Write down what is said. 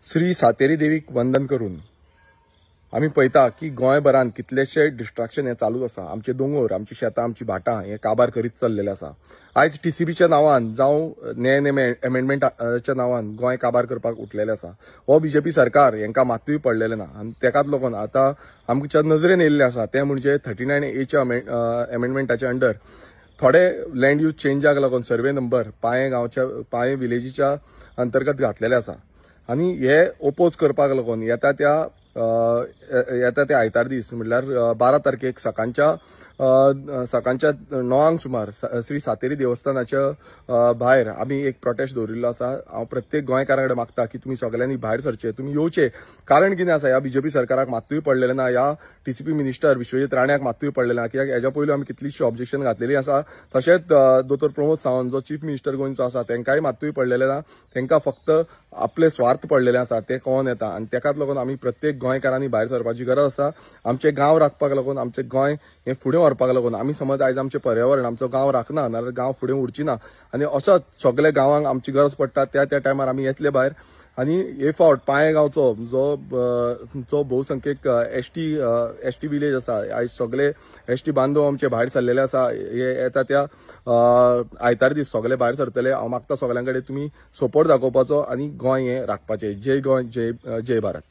श्री सातेरी देवीक वंदन करून आमी पळयता की गोंयभरान कितलेशे डिस्ट्रक्शन हे चालूच आसा. आमचे दोंगोर, आमची शेतां, आमची भाटां हे काबार करीत चल्लेले आसा. आयज टीसीपीच्या नांवान जावं न्याय नेम एमेंडमेंटाच्या नांवान गोंय काबार करपाक उठलेले आसा. हो बीजेपी सरकार हेंकां मात्तूय पडलेलें ना आनी तेकाच लागून आतां आमच्या नजरेन येयल्लें आसा तें म्हणजे 39Aच्या एमेंडमेंटाच्या अंडर थोडे लँड यूज चेंजाक लागून सर्वे नंबर पायें गांवच्या पायें विलेजीच्या अंतर्गत घातलेले आसा आनी हे ओपोज करपाक लागून येता त्या आयतार दीस म्हणल्यार 12 तारखेक सकाळच्या 9 सुमार श्री सातेरी देवस्थानाच्या भायर आमी एक प्रोटेस्ट दवरिल्लो आसा. हांव प्रत्येक गोंयकारा कडेन मागता की तुमी सगळ्यांनी भायर सरचे, तुमी येवचे. कारण कितें आसा, ह्या बीजेपी सरकाराक मात्तूय पडलेलें ना, ह्या टीसीपी मिनिस्टर विश्वजीत राण्याक मात्तूय पडलेलें ना. कित्याक हेज्या पयलू आमी कितलीशी ऑब्जेक्शन घातलेली आसा. तशेंच दोतोर प्रमोद सावंत जो चीफ मिनिस्टर गोंयचो आसा तेंकांय मात्तूय पडलेलें ना. तेंकां फक्त आपले स्वार्थ पडलेले आसा ते कळोन येता आनी तेकाच लागून आमी प्रत्येक गोंयकारांनी भायर सरपाची गरज आसा. आमचे गांव राखपाक लागून, आमचे गोंय हें फुडें व्हरपाक लागून आमी समज आयज आमचें पर्यावरण, आमचो गांव राखना नाजाल्यार गांव फुडें उरची ना आनी असोच सगळे गांवांक आमची गरज पडटा त्या त्या टायमार आमी येतले भायर. आनी हे फावट पायें गांवचो जो बहुसंख्यक एसटी विलेज आसा, आयज सगळे एसटी बांधव आमचे भायर सरलेले आसा. हे येता त्या आयतार दीस सगळे भायर सरतले. हांव मागता सगळ्यां कडेन तुमी सपोर्ट दाखोवपाचो आनी गोंय हें राखपाचें. जय गोंय, जय जय भारत.